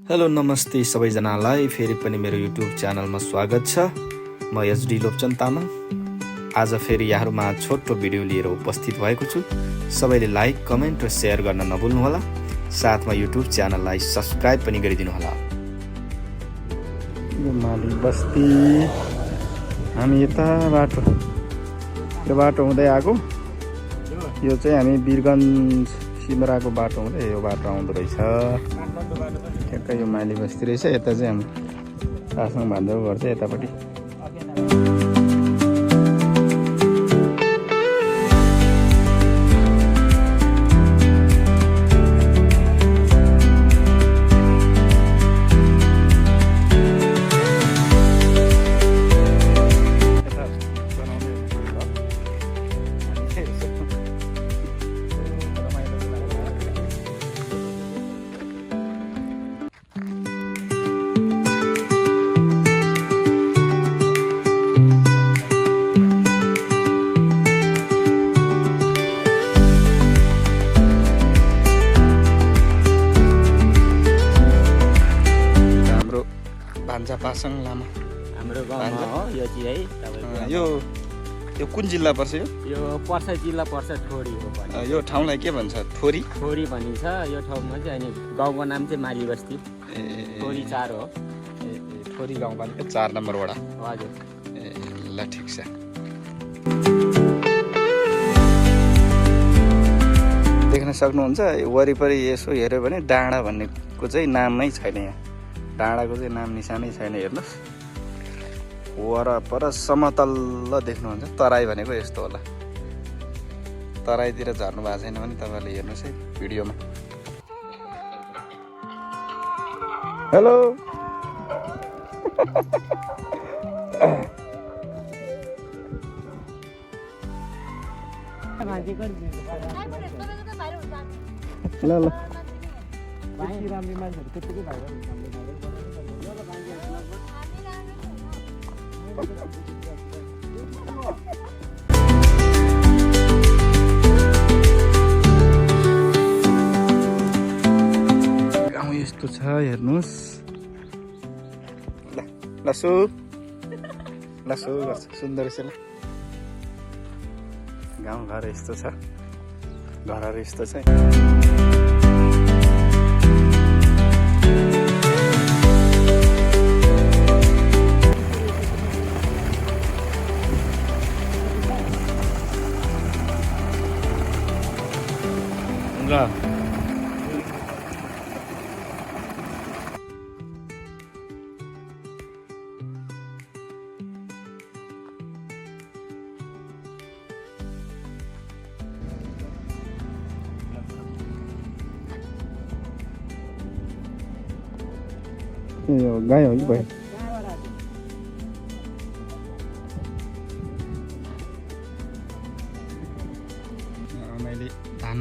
Hello नमस्ते सबैजनालाई फेरि पनि मेरो युट्युब च्यानलमा स्वागत छ। म एचडी लोप्चन तामाङ आज फेरि यहाँहरुमा छोटो भिडियो लिएर उपस्थित भएको छु। सबैले लाइक, कमेन्ट र शेयर गर्न नभुल्नु होला। साथमा युट्युब च्यानललाई सब्स्क्राइब पनि गरिदिनु होला। यो माली बस्ती हामी यता बाटो हुँदै आएको। यो चाहिँ हामी वीरगञ्ज सिमराको बाटो हुँदै यो बाटो आउँदो रहेछ। ठ्याक्कै यो माली बस्ती रहेछ। यता चाहिँ हामी पासाङ भान्जो घर चाहिँ यतापट्टि। भान्जा पासाङ लामा हाम्रो गाउँमा हो यो चाहिँ है तपाईको। यो कुन जिल्ला पर्छ? यो पर्सा जिल्ला पर्छ, ठोरी हो पनि। यो ठाउँलाई के भन्छ? ठोरी भनिन्छ। यो ठाउँमा चाहिँ अनि गाउँको नाम चाहिँ माली बस्ती। ठोरी 4 हो। ठोरी गाउँपालिका 4 नम्बर वडा। हजुर। ल ठिक छ। देख्न सक्नुहुन्छ वरिपरि यसो हेर्यो भने डाँडा भन्नेको चाहिँ नामै छैन। यहाँ डाँडाको चाहिँ नाम निशानै छैन। हेर्नुहोस् वरपर समतल देख्नुहुन्छ। तराई भनेको यस्तो होला। तराईतिर झर्नु भएको छैन भने तपाईँहरूले हेर्नुहोस् है भिडियोमा। हेलो ल ल गाउँ यस्तो छ हेर्नुहोस्। ल लसु लसु गर्छ सुन्दर रहेछ। ल गाउँ घर यस्तो छ। घरहरू यस्तो छ। यो गाई हो कि भयो? मैले धान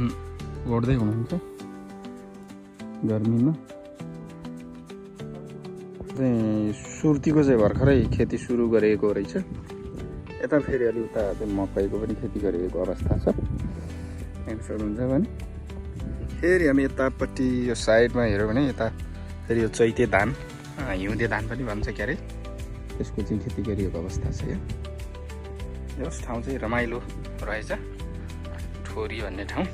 गोड्दै हुनुहुन्छ गर्मीमा। सुर्तीको चाहिँ भर्खरै खेती सुरु गरेको रहेछ। यता फेरि अलि उता चाहिँ मकैको पनि खेती गरेको अवस्था छ। हेर्न सक्नुहुन्छ भने फेरि हामी यतापट्टि यो साइडमा हेऱ्यौँ भने यता फेरि यो चैते धान, हिउँदे धान पनि भन्छ क्यारे, त्यसको चाहिँ खेती गरिएको अवस्था छ। यस ठाउँ चाहिँ रमाइलो रहेछ। ठोरी भन्ने ठाउँ।